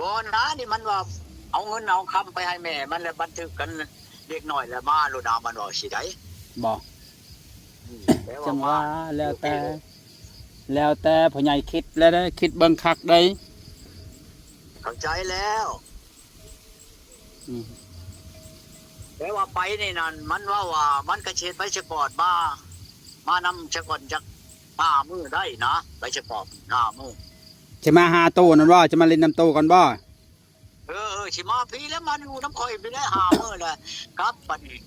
ບໍ່ນາ ນີ້ມັນວ່າເອົາເງິນເອົາຄຳໄປໃຫ້ແມ່ມັນ ແລ້ວບັນທຶກກັນເດັກນ້ອຍ ແລ້ວມາໂລດນາ ມັນເວົ້າຊີ້ໃດ໋. ບໍ່ ອືມ ແຕ່ວ່າ ຈັ່ງວ່າ ມາ ແລ້ວແຕ່ ແລ້ວແຕ່ພໍ່ໃຫຍ່ຄິດແລ້ວເດ້ ຄິດເບິ່ງຄັກໃດ໋. ເຂົ້າໃຈແລ້ວ. ອືມ ແຕ່ວ່າໄປນີ້ນັ້ນ ມັນເວົ້າວ່າມັນກະຊິເຮັດໃບສະກອດມາ ມານຳສະກ່ອນຈັກຫ້າມື້ໄດ້ນະ ໃບສະກອດຫ້າມື້. ຈະມາຫາໂຕນັ້ນບໍ່? ຈະມາຫຼິ້ນນຳໂຕກ່ອນບໍ່? ເອີ ເອີ ຊິມາພີ້ແລ້ວ ມາຢູ່ນຳຂ້ອຍພີ້ແລ້ວ ຫ້າມື້ແລ້ວ ກັບບັດນີ້.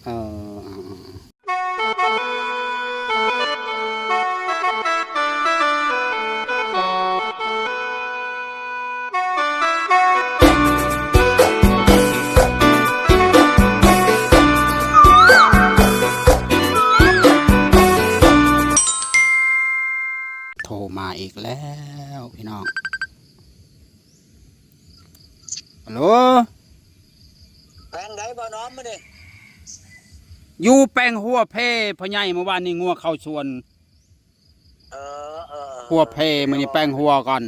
ເອີ ເອີ ເອີ. ໂທມາອີກແລ້ວພີ່ນ້ອງ. ຮັລໂຫຼ ແປງໃດບໍ່ນ້ອງມື້ນີ້? ຢູ່ແປງຫົວເພ ພໍ່ໃຫຍ່ ມື້ວານນີ້ງົວເຂົ້າສວນ. ເອີ ເອີ ຫົວເພ ມື້ນີ້ແປງຫົວກ່ອນ.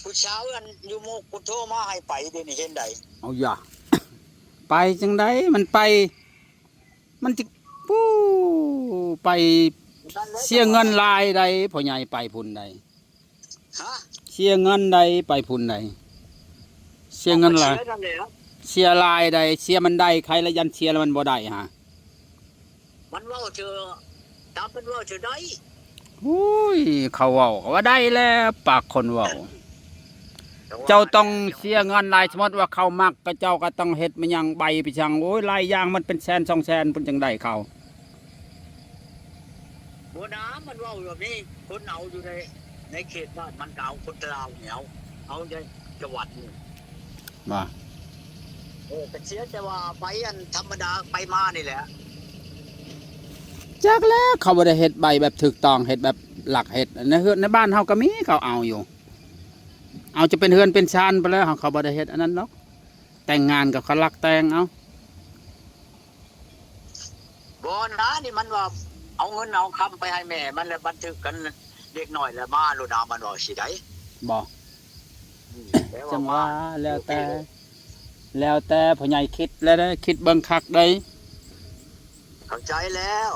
ຜູ້ສາວອັນຢູ່ມຸກພຸ້ນໂທມາໃຫ້ໄປ ດຽວນີ້ເຫັນໃດ. ເອົາຢາ ໄປຈັ່ງໃດ ມັນໄປ ມັນຊິ ປູ້ ໄປ ນັ້ນແຫຼະ ເສຍເງິນຫຼາຍໃດ໋ ພໍ່ໃຫຍ່ ໄປພຸ້ນໃດ໋. ຮະ? ເສຍເງິນໃດ໋ ໄປພຸ້ນໃດ໋ ເສຍເງິນຫຼາຍ. ເສຍນັ້ນແຫຼະ ເສຍຫຼາຍໃດ໋ ເສຍມັນໄດ້ ໃຄລະ ຢ້ານເສຍແລ້ວມັນບໍ່ໄດ້ຫາ. ມັນເວົ້າເທື່ອ ຕາມມັນເວົ້າເທື່ອໃດ໋. ໂອ້ຍ ເຂົາເວົ້າກະວ່າໄດ້ແລ້ວ ປາກຄົນເວົ້າ. ເຈົ້າຕ້ອງເສຍເງິນຫຼາຍ ສົມມຸດວ່າເຂົາມັກ ກະເຈົ້າກະຕ້ອງເຮັດມາຫຍັງ ໃບໄປຫຍັງ ໂອ້ຍ ຫຼາຍຢ່າງ ມັນເປັນແສນສອງແສນພຸ້ນຈັ່ງໄດ້ເຂົາ. ບໍ່ນາ ມັນເວົ້າແບບນີ້ ຄົນເອົາຢູ່ໃນ ໃນເຂດບ້ານມັນກະເອົາ ຄົນລາວນີ້ເອົາ ເອົາໃນຈັງຫວັດນີ້. ວ່າ ເອີ ກະເສຍແຕ່ວ່າໃບອັນທຳມະດາໄປມານີ້ແຫຼະ. ຈັກແລ້ວ ເຂົາບໍ່ໄດ້ເຮັດໃບແບບຖືກຕ້ອງ ເຮັດແບບລັກເຮັດ ໃນເຮືອນໃນບ້ານເຮົາກະມີ ເຂົາເອົາຢູ່ ເອົາຈະເປັນເຮືອນເປັນຊານໄປແລ້ວ ເຂົາບໍ່ໄດ້ເຮັດອັນນັ້ນດອກ ແຕ່ງງານກະເຂົາລັກແຕ່ງເອົາ. ບໍ່ນາ ນີ້ມັນວ່າເອົາເງິນເອົາຄຳໄປໃຫ້ແມ່ມັນ ແລ້ວບັນທຶກກັນເດັກນ້ອຍ ແລ້ວມາໂລດນາ ມັນເວົ້າຊີ້ໃດ໋. ບໍ່ ອືມ ແຕ່ວ່າ ຈັ່ງວ່າ ມາ ແລ້ວແຕ່ ແລ້ວແຕ່ພໍ່ໃຫຍ່ຄິດແລ້ວເດ້ ຄິດເບິ່ງຄັກໃດ໋. ເຂົ້າໃຈແລ້ວ.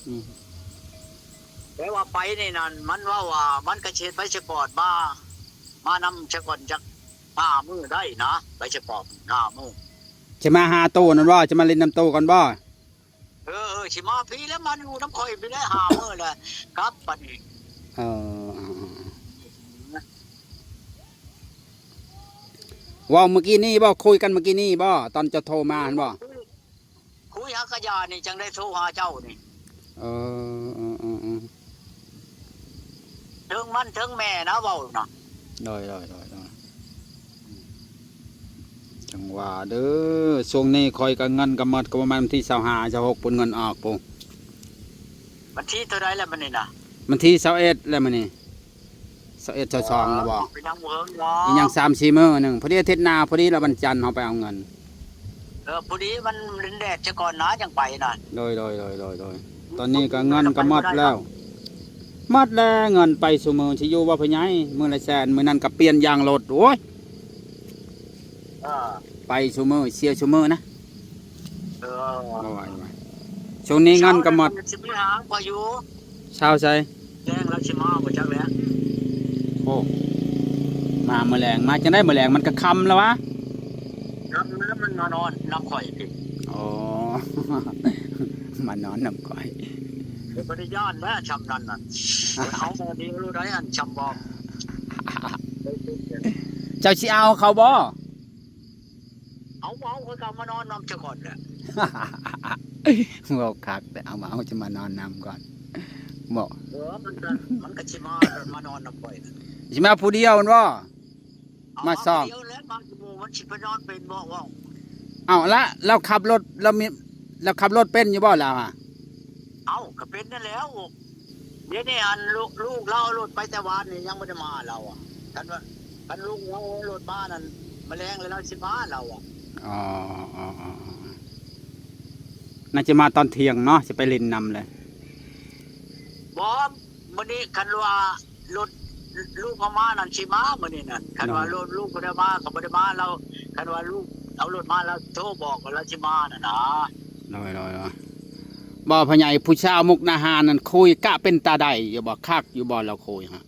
ອືມ ແຕ່ວ່າໄປນີ້ນັ້ນ ມັນເວົ້າວ່າມັນກະຊິເຮັດໃບສະກອດມາ ມານຳສະກ່ອນຈັກຫ້າມື້ໄດ້ນະ ໃບສະກອດຫ້າມື້. ຈະມາຫາໂຕນັ້ນບໍ່? ຈະມາຫຼິ້ນນຳໂຕກ່ອນບໍ່? ເອີ ເອີ ຊິມາພີ້ແລ້ວ ມາຢູ່ນຳຂ້ອຍພີ້ແລ້ວ ຫ້າມື້ແລ້ວ ກັບບັດນີ້. ເອີ ເວົ້າມື້ກີ້ນີ້ບໍ່? ຄຸຍກັນມື້ກີ້ນີ້ບໍ່? ຕອນເຈົ້າໂທມາຫັ້ນບໍ່? ຄຸຍ ຄຸຍຫາກະຢານີ້ ຈັ່ງໄດ້ໂທຫາເຈົ້ານີ້. ເອີ ເອີ ເອີ ເອີ ເຖິງມັນເຖິງແມ່ນະ ເວົ້ານະ. ໂດຍ ໂດຍ ໂດຍ ໂດຍ. ຈັ່ງວ່າເດີ ຊ່ວງນີ້ຂ້ອຍກະເງິນກະໝົດ ກະປະມານວັນທີຊາວຫ້າ ຊາວຫົກພຸ້ນ ເງິນອອກພຸ້ນ. ວັນທີເທົ່າໃດແລ້ວມື້ນີ້ນະ? ວັນທີຊາວເອັດແລ້ວມື້ນີ້. ຊາວເອັດ ຊາວສອງແລ້ວບໍ່? ເອີ ໄປຍັງບໍ່ເຖິງດອກ ອີກຫຍັງສາມສີ່ມື້ໜຶ່ງ ພໍດີອາທິດໜ້າ ພໍດີລະວັນຈັນເຮົາໄປເອົາເງິນ. ເອີ ພໍດີມັນແດດຊະກ່ອນນະ ຈັ່ງໄປນະ. ໂດຍ ໂດຍ ໂດຍ ໂດຍ ໂດຍ. ຕອນນີ້ກະເງິນກະໝົດແລ້ວ ໝົດແລ້ວ ເງິນໄປຊຸມື້ ຊິຢູ່ບໍ່ພໍ່ໃຫຍ່? ມື້ລະແສນ ມື້ນັ້ນກະປ່ຽນຢາງລົດ ໂອ້ຍ. ເອີ ໄປຊຸມື້ ເສຍຊຸມື້ນະ. ເອີ ໂອ້ຍ ໂອ້ຍ ຊ່ວງນີ້ເງິນກະໝົດ. ຊິໄປຫາຂ້ອຍຢູ່ ເຊົ້າໃສ? ແລງລາວຊິມາບໍ່ຈັກແຫຼະ. ໂອ້ ມາມື້ແລງ ມາຈັ່ງໃດມື້ແລງ? ມັນກະຄ່ຳແລ້ວຫວາ? ຄ່ຳແລ້ວ ມັນມານອນນຳຂ້ອຍພີ້. ອໍ ມານອນນຳຂ້ອຍ. ບໍ່ໄດ້ຢ້ານແລ້ວຊ່ຳນັ້ນນະ ເຮົາບໍ່ດີຮູ້ໃດ ອັນຊ່ຳບໍ່. ເຈົ້າຊິເອົາເຂົາບໍ່? ເອົາ ເອົາ ຂ້ອຍກະມານອນນຳເຈົ້າກ່ອນແຫຼະ. ເວົ້າຄັກແຕ່ ເອົາ ເອົາ ຈະມານອນນຳກ່ອນບໍ? ເອີ ມັນກະ ມັນກະຊິມາ ມານອນນຳຂ້ອຍ. ຊິມາຜູ້ດຽວຫັ້ນບໍ? ມາສອງ ເອົາ ຜູ້ດຽວແຫຼະ ມາຜູ້ໝູ່ ມັນຊິໄປນອນເປັນບໍ ເວົ້າ. ເອົາລະ ລາວຂັບລົດ ລາວມີ ລາວຂັບລົດເປັນຢູ່ບໍລາວຫະ? ເອົ້າ ກະເປັນນັ້ນແຫຼ້ວ. ດຽວນີ້ອັນ ລູກ ລູກລາວເອົາລົດໄປແຕ່ວານນີ້ ຍັງບໍ່ໄດ້ມາລາວອະ. ຄັນວ່າ ຄັນລູກລາວເອົາລົດມານັ້ນ ມະແລງແລ້ວລາວຊິມາລາວອະ. ອໍ ອໍ ອໍ ອໍ ໜ້າຈະມາຕອນທ່ຽງເນາະ ຊິໄປຫຼິ້ນນຳແຫຼະ. ບໍ່ ມື້ນີ້ຄັນວ່າລົດ ລູກເຮົາມານັ້ນຊິມາມື້ນີ້ນັ້ນ ຄັນວ່າ ໂດຍ ລູກ ລູກບໍ່ໄດ້ມາກໍບໍ່ໄດ້ມາ ລາວ ຄັນວ່າລູກເອົາລົດມາ ລາວໂທບອກວ່າລາວຊິມານັ້ນນະ. ໂດຍ ໂດຍ ໂດຍ. ບໍ່ ພໍ່ໃຫຍ່ ຜູ້ສາວມຸກດາຫານນັ້ນ ຄຸຍກະເປັນຕາໄດ້ຢູ່ບໍ່? ຄັກຢູ່ບໍ່ລາວຄຸຍຮະ?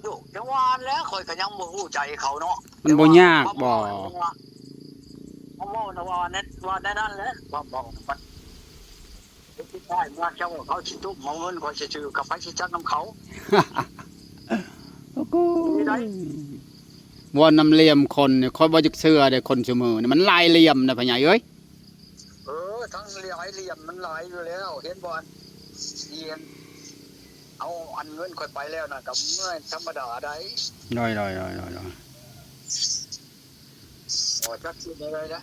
ໂຍ ຈັ່ງວ່າຫັ້ນແຫຼະ ຂ້ອຍກໍຍັງບໍ່ຮູ້ໃຈເຂົາເນາະ. ມັນບໍ່ຍາກບໍ່? ເຂົາເວົ້ານະວ່າ ວ່າແນວນັ້ນແຫຼະ ຄວາມເວົ້າມັນ ສຸດທ້າຍມາເຈົ້າ ເຂົາຊິຕຸ້ມເອົາເງິນຂ້ອຍຊື່ໆ ກໍໃຜຊິຈັກນຳເຂົາ. ໂອ້ໂຫ ເວົ້ານຳຫຼ່ຽມຄົນນີ້ ຂ້ອຍບໍ່ຢາກເຊື່ອເດ້ ຄົນຊຸມື້ນີ້ມັນຫຼາຍຫຼ່ຽມນະ ພໍ່ໃຫຍ່ເອີຍ. ເອີ ທັງຫຼາຍຫຼ່ຽມມັນຫຼາຍຢູ່ແລ້ວ ເຫັນບໍ່ ອັນ ເອົາອັນເງິນຂ້ອຍໄປແລ້ວນະ ກໍເມື່ອຍທຳມະດາໃດ. ໂດຍ ໂດຍ ໂດຍ ໂດຍ ໂດຍ. ໂອ້ ຈັກຊິແນວໃດລະ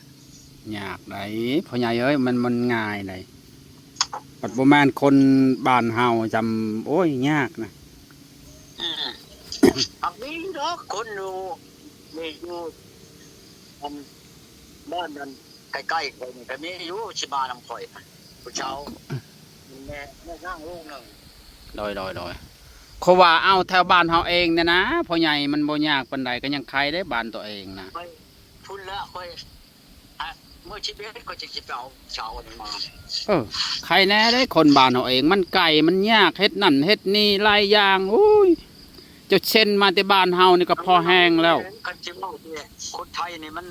ຍາກໃດ໋ພໍ່ໃຫຍ່ເອີຍ ມັນ ມັນງ່າຍໃດ໋ ບັດບໍ່ແມ່ນຄົນບ້ານເຮົາຈຳ ໂອ້ຍ ຍາກນະ. ອືມ ຫາກມີດອກຄົນຢູ່ ນີ້ຢູ່ ອັນ ບ້ານນັ້ນໃກ້ໆຂ້ອຍນີ້ກໍມີຢູ່ ຊິມານຳຂ້ອຍນະ ຜູ້ເຖົ້າ ແມ່ ແມ່ນາງລູກໜຶ່ງ. ໂດຍ ໂດຍ ໂດຍ. ເຂົາວ່າເອົາແຖວບ້ານເຮົາເອງນີ້ນະ ພໍ່ໃຫຍ່ ມັນບໍ່ຍາກປານໃດ ກໍຍັງໄຄເດ້ບ້ານຕົວເອງນະ. ຂ້ອຍ ພຸ້ນແຫຼະ ຂ້ອຍ ອະ ມື້ສິບເອັດ ຂ້ອຍຈະ ຊິໄປເອົາສາວອັນນີ້ມາ. ເອີ ໄຄແດ່ເດ້ ຄົນບ້ານເຮົາເອງ ມັນໄກ ມັນຍາກ ເຮັດນັ້ນເຮັດນີ້ຫຼາຍຢ່າງ ໂອ້ຍ ເຈົ້າເຊັນມາແຕ່ບ້ານເຮົານີ້ກໍພໍແຮງແລ້ວ. ຄັນຊິເວົ້າແຕ່ຄົນໄທນີ້ມັນ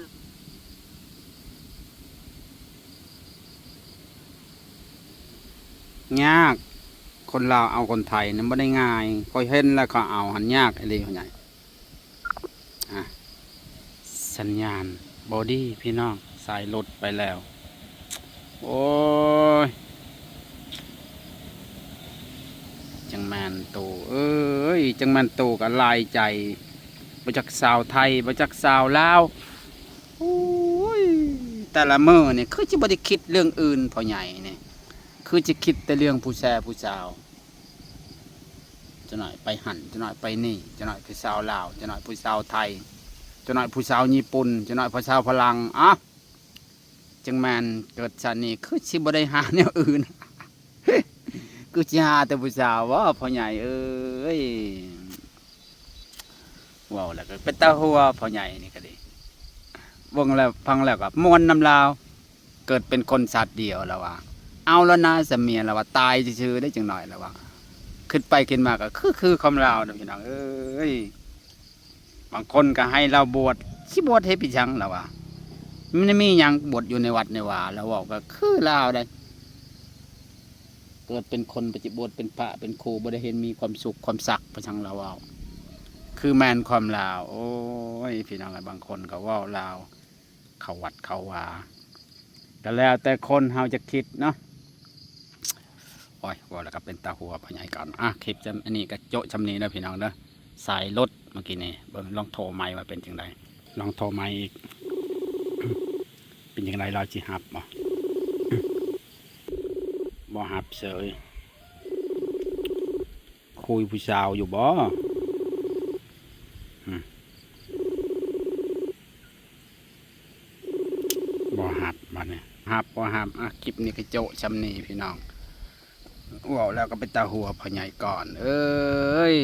ຍາກ ຄົນລາວເອົາຄົນໄທນັ້ນບໍ່ໄດ້ງ່າຍ ຂ້ອຍເຫັນແລ້ວເຂົາເອົາຫັ້ນຍາກອີ່ຫຼີພໍ່ໃຫຍ່. ອາ ສັນຍານບໍ່ດີພີ່ນ້ອງ ສາຍຫຼຸດໄປແລ້ວ. ໂອ້ຍ ຈັ່ງແມ່ນໂຕເອີຍ ຈັ່ງແມ່ນໂຕກໍຫຼາຍໃຈ ບໍ່ຈັກສາວໄທ ບໍ່ຈັກສາວລາວ. ໂອ້ຍ ແຕ່ລະມື້ນີ້ຄືຊິບໍ່ໄດ້ຄິດເລື່ອງອື່ນ ພໍ່ໃຫຍ່ນີ້ ຄືຊິຄິດແຕ່ເລື່ອງຜູ້ແຊຜູ້ສາວ. ຈັກໜ້ອຍໄປຫັ້ນ ຈັກໜ້ອຍໄປນີ້ ຈັກໜ້ອຍຜູ້ສາວລາວ ຈັກໜ້ອຍຜູ້ສາວໄທ ຈັກໜ້ອຍຜູ້ສາວຍີ່ປຸ່ນ ຈັກໜ້ອຍຜູ້ສາວຝຣັ່ງ. ອາ ຈັ່ງແມ່ນເກີດຊາດນີ້ຄືຊິບໍ່ໄດ້ຫາແນວອື່ນ ຄືຊິຫາແຕ່ຜູ້ສາວບໍ ພໍ່ໃຫຍ່ເອີຍ. ເວົ້າແລ້ວກໍເປັນຕາຫົວ ພໍ່ໃຫຍ່ນີ້ກໍດີ ເບິ່ງແລ້ວຟັງແລ້ວກໍມ່ວນນຳລາວ. ເກີດເປັນຄົນຊາດດຽວລາວວ່າ ເອົາແລ້ວນະສາເມຍລາວວ່າ ຕາຍຊື່ໆເດ້ ຈັກໜ້ອຍລາວວ່າ. ຄິດໄປຄິດມາກໍຄື ຄືຄວາມລາວເນາະ ພີ່ນ້ອງເອີຍ. ບາງຄົນກໍໃຫ້ລາວບວດ ຊິບວດເຮັດໄປຫຍັງລາວວ່າ ມັນມີຫຍັງບວດຢູ່ໃນວັດໃນວາ. ລາວເວົ້າກໍຄືລາວໃດ໋ ເກີດເປັນຄົນໄປຊິບວດເປັນພະເປັນຄູ ບໍ່ໄດ້ເຫັນມີຄວາມສຸກຄວາມສັກ ໄປຫຍັງລາວເວົ້າ ຄືແມ່ນຄວາມລາວ. ໂອ້ຍ ພີ່ນ້ອງເອີຍ ບາງຄົນກໍເວົ້າລາວ ເຂົ້າວັດເຂົ້າວາ ກໍແລ້ວແຕ່ຄົນເຮົາຈະຄິດເນາະ. ໂອ້ຍ ເວົ້າແລ້ວກໍເປັນຕາຫົວພໍ່ໃຫຍ່ກ່ອນ. ອາ ຄລິບຈຳ ອັນນີ້ກໍໂຈະຊ່ຳນີ້ເດີພີ່ນ້ອງເດີ ສາຍຫຼຸດເມື່ອກີ້ນີ້. ເບິ່ງລອງໂທໃໝ່ວ່າເປັນຈັ່ງໃດ ລອງໂທໃໝ່ອີກ ເປັນຈັ່ງໃດລາວຊິຮັບບໍ່ ບໍ່ຮັບເສີຍ. ຄຸຍຜູ້ສາວຢູ່ບໍ່? ຫຶ ບໍ່ຮັບບາດນີ້ ຮັບບໍ່ຮັບ. ອາ ຄລິບນີ້ກໍໂຈະຊ່ຳນີ້ພີ່ນ້ອງ ເວົ້າແລ້ວກໍເປັນຕາຫົວພໍ່ໃຫຍ່ກ່ອນເອີຍ.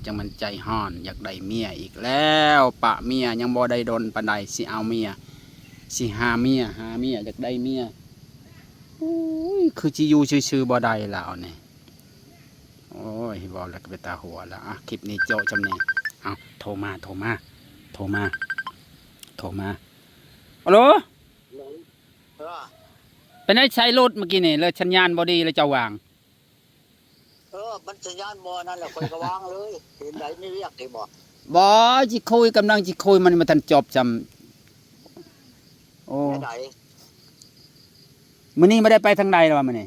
ຈັ່ງມັນໃຈຮ້ອນ ຢາກໄດ້ເມຍອີກແລ້ວ ປະເມຍຍັງບໍ່ໄດ້ດົນປານໃດ ຊິເອົາເມຍ ຊິຫາເມຍ ຫາເມຍ ຢາກໄດ້ເມຍ. ໂອ້ຍ ຄືຊິຢູ່ຊື່ໆບໍ່ໄດ້ລາວນີ້. ໂອ້ຍ ເວົ້າແລ້ວກໍເປັນຕາຫົວແລ້ວ. ອາ ຄລິບນີ້ໂຈະຊ່ຳນີ້. ເອົາ ໂທມາ ໂທມາ ໂທມາ ໂທມາ. ອາໂຫຼ ເອີ ເປັນໄດ ໃຊ້ລົດເມື່ອກີ້ນີ້ ແລ້ວສັນຍານບໍ່ດີ ແລ້ວເຈົ້າວາງ? ເອີ ມັນສັນຍານບໍ່ນັ້ນແຫຼະ ຂ້ອຍກໍວາງເລີຍ. ເປັນໃດ ມີວຽກອີກບໍ່? ບໍ່ ຊິຄຸຍ ກຳລັງຊິຄຸຍ ມັນບໍ່ທັນຈົບຊ້ຳ. ໂອ້ ແນວໃດ? ມື້ນີ້ບໍ່ໄດ້ໄປທາງໃດລະວະ ມື້ນີ້?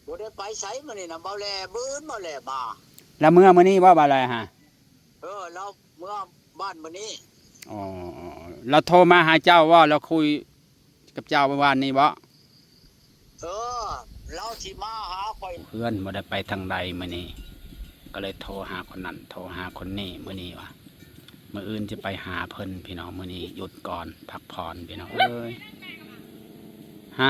ບໍ່ໄດ້ໄປໃສມື້ນີ້ນະ ເບົາແຫຼ ບືນເບົາແຫຼມາ. ລະເມືອມື້ນີ້ບໍ່ ເບົາແຫຼຫະ? ເອີ ລາວເມືອບ້ານມື້ນີ້. ອໍ ລາວໂທມາຫາເຈົ້າບໍ່? ລາວຄຸຍກັບເຈົ້າມື້ວານນີ້ບໍ່? ເອີ ລາວຊິມາຫາຂ້ອຍ. ເຮືອນບໍ່ໄດ້ໄປທາງໃດມື້ນີ້ ກໍເລີຍໂທຫາຄົນນັ້ນ ໂທຫາຄົນນີ້ມື້ນີ້ວ່າ ມື້ອື່ນຊິໄປຫາເພິ່ນພີ່ນ້ອງ ມື້ນີ້ຢຸດກ່ອນ ພັກຜ່ອນພີ່ນ້ອງເອີຍ. ຮະ?